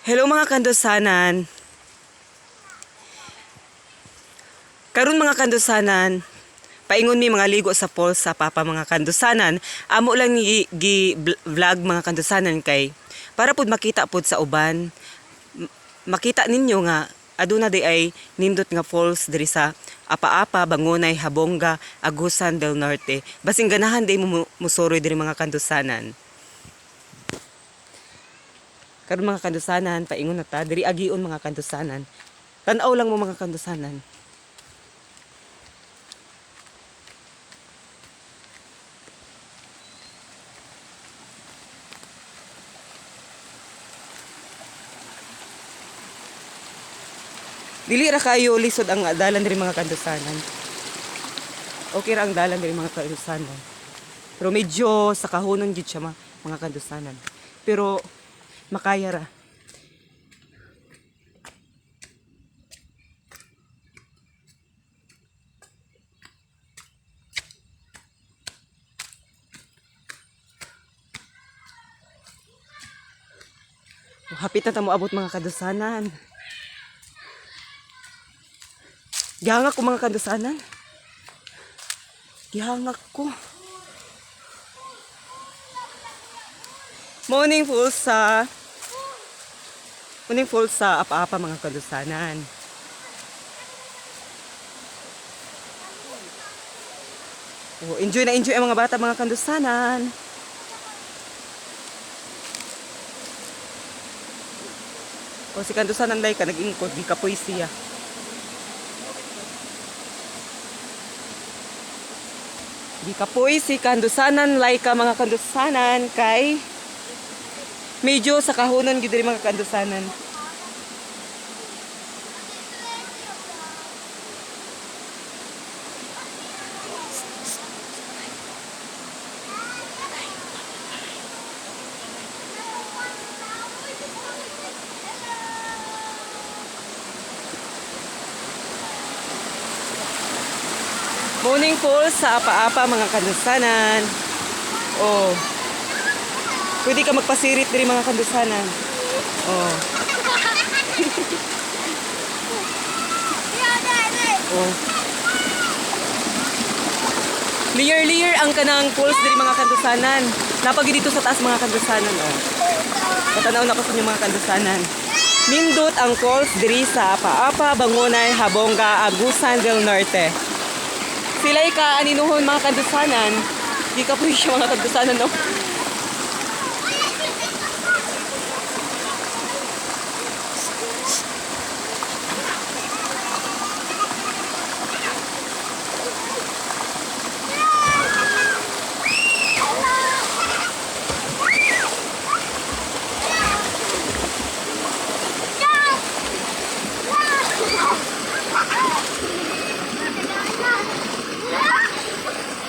Hello, mga kandusanan. Karon, mga kandusanan, paingon mi mga ligo sa falls sa Apa-apa, mga kandusanan. Amo lang ni gi vlog, mga kandusanan, kay para pud makita pud sa uban. Makita ninyo nga aduna di ay nindot nga falls diri sa Apa-apa, Bangunay, Jabonga, Agusan del Norte. Basing ganahan di mo musuroy diri, mga kandusanan. Karon, mga kandusanan, paingon na ta diri agion, mga kandusanan. Tan-aw lang mo, mga kandusanan. Dili ra kayo lisod ang dalan diri, mga kandusanan. Okay ra ang dalan diri, mga kandusanan. Pero medyo sa kahunon gid siya, mga kandusanan. Pero makaya ra. Hapit na ta moabot, mga kandusanan. Gihangak ko, mga kandusanan. Gihangak ko. Morning falls sa Apa-apa, mga kandusanan. Oh, enjoy na enjoy ang mga bata, mga kandusanan. O si kandusanan Laika nag-ingkod, gikapoy siya. Gikapoy si kandusanan Laika, mga kandusanan, kay medyo sa kahunon gid diri, mga kandusanan. Morning falls sa Apa-apa, mga kandusanan. Oh. Pwede ka magpasirit diri, mga kandusanan. Oh. Oh. Layer layer ang kanang falls diri, mga kandusanan. Napagi dito sa taas, mga kandusanan, oh. Patanaw na ko sa inyo, mga kandusanan. Nindot ang falls diri sa Apa-apa, Bangunay, Jabonga, Agusan del Norte. Sila'y kaaninuhon, mga kandusanan. Di ka po siya, mga kandusanan, no?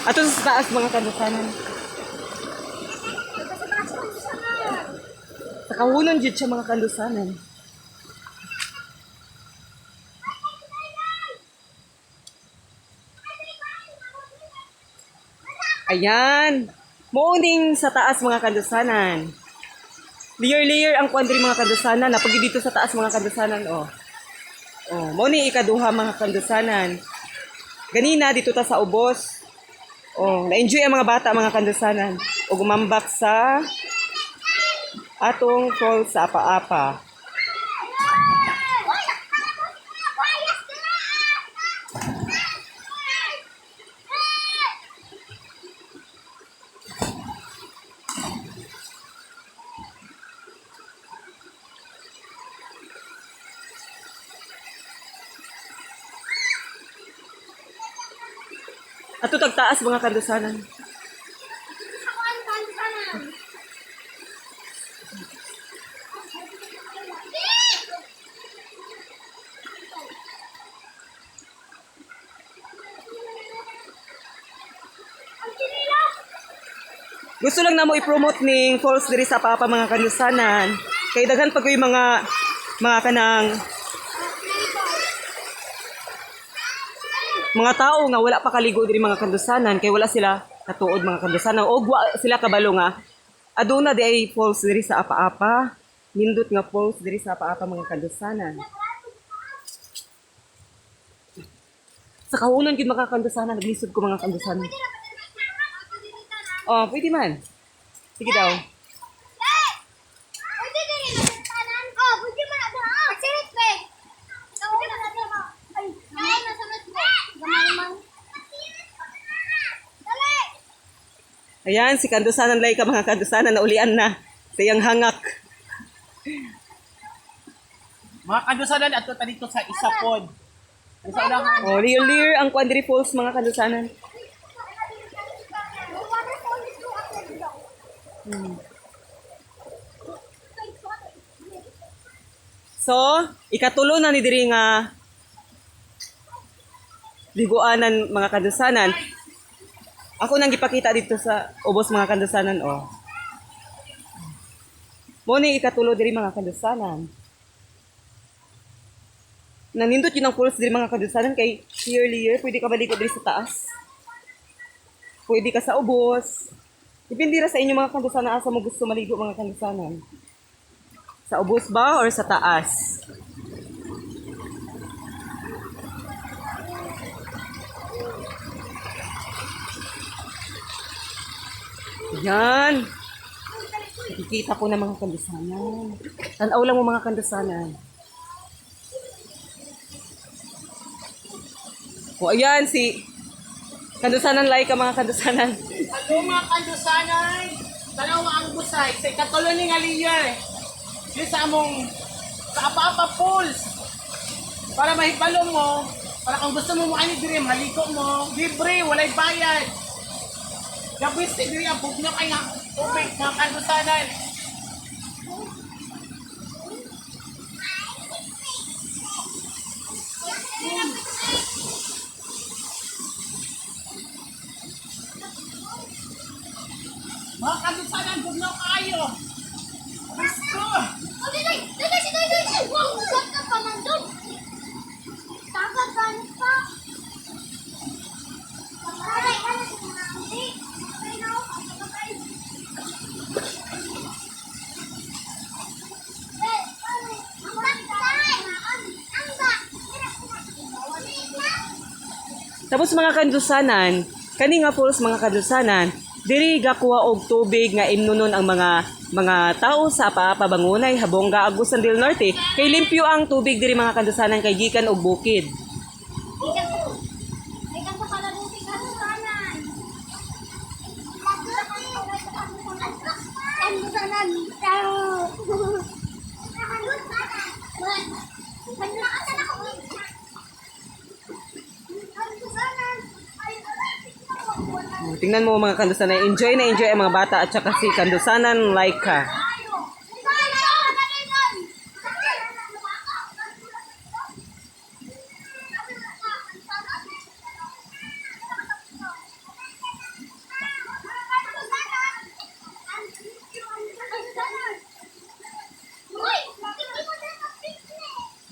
Ato sa taas, mga kandusanan. Sa kahunon jud siya, mga kandusanan. Ayan. Morning sa taas, mga kandusanan. Layer layer ang kuan diri, mga kandusanan. Napagi dito sa taas, mga kandusanan, oh. Oh, mo ni ikaduha, mga kandusanan. Ganina dito ta sa ubos. Oh, na-enjoy ang mga bata, mga kandusanan. O gumambak sa atong falls sa Apa-apa. Ato tagtaas, mga kandusanan. Gusto lang namo i-promote ning falls diri sa Apa-apa, mga kandusanan. Kay daghan pa ko'y mga kanang mga tao nga wala pa kaligo diri, mga kandusanan, kay wala sila katuod, mga kandusanan, o wa sila kabalo nga aduna di ay falls diri sa Apa-apa. Nindot nga falls diri sa Apa-apa, mga kandusanan. Sa kahunon gyud, mga kandusanan, naglisod ko, mga kandusanan. Oh, pwede man. Sige daw. Pwede din na tanan. Oh, pwede man na. Pagsirit be. Pwede man na. Ay, gamay na sa be. Gamay man. Dali. Ayan, si kandusanan Laika, mga kandusanan, naulian na sa iyang hangak. Mga kandusanan, ato ta dito sa Isapod. Sa unang Oh, Lear Lear ang kuan diri falls, mga kandusanan. Waterfall is no after daw. So, ikatulo na ni diri nga liguanan, mga kandusanan. Ako nang gipakita dito sa ubos, mga kandusanan, oh. Mo ni ikatulo diri, mga kandusanan. Nanindot yun ang falls diri, mga kandusanan, kay yearly year pwede ka maligo diri sa taas. Pwede ka sa ubos. Depende ra sa inyo, mga kandusanan, asa mo gusto maligo, mga kandusanan. Sa ubos ba or sa taas? Yan. Nakikita ko na, mga kandusanan. Tanaw lang mo, mga kandusanan. O ayan si kandusanan Laika, mga kandusanan. Hello mga kandusanan! Tanaw ang busay sa ikatulo ni nga layer. Di sa among sa Apa-Apa Falls. Para mahibalo mo, para kung gusto mo mo ani diri maliko mo, libre, walay bayad. The best diri ang bugnaw kay nga tubig, mga kandusanan. Mga kandusanan, bugnaw kaayo. Gusto! Oh, dali. Dali, dali, dali. Wow, ugat ka pa man doon. Tagad ganit pa. Aray, ano sa mga hindi? Ay, na ako, patay. Tapos mga kandusanan, kani nga falls, mga kandusanan, diri gakuha og tubig nga imnunon ang mga tao sa Apa-Apa, Bangunay, Habonga, Agusan del Norte. Kay limpyo ang tubig diri, mga kandusanan, kay gikan og bukid. Tingnan mo, mga kandusanan, enjoy na enjoy ang mga bata at saka si kandusanan Laika.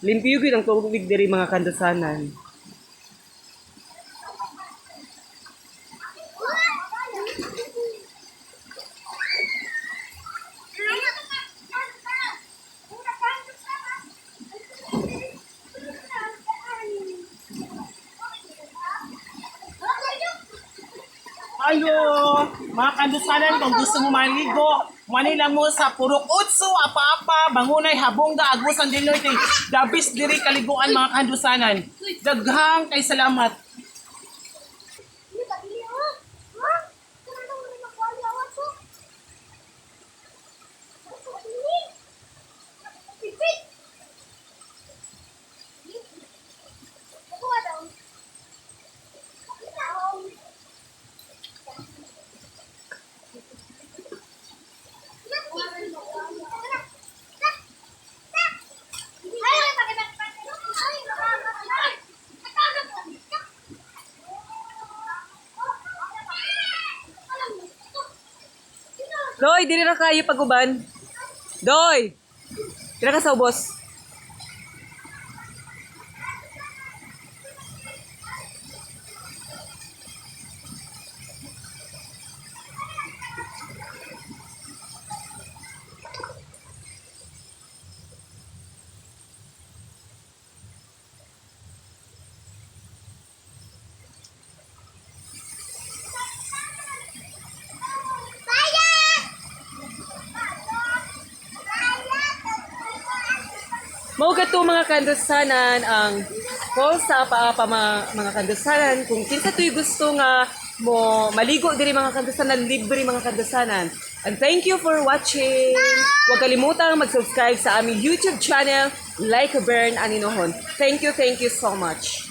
Limpyo gyud ang tubig diri, mga kandusanan. Ayo, mga kandusanan, kung gusto mo maligo, mani lang mo sa Purok Utso, Apa-Apa, Bangunay, Habonga, Agusan del Norte. The best diri kaliguan, mga kandusanan. Daghang kay salamat. Doy, diri ra kayo pag-uban. Doy! Dira ka sa ubos. Mao kato, mga kandusanan, ang falls sa Apa-apa, mga kandusanan. Kung kinsa to'y gusto nga mo maligo diri, mga kandusanan, libre, mga kandusanan. And thank you for watching. Huwag kalimutang mag-subscribe sa aming YouTube channel, Like a Burn Aninohon. Thank you so much.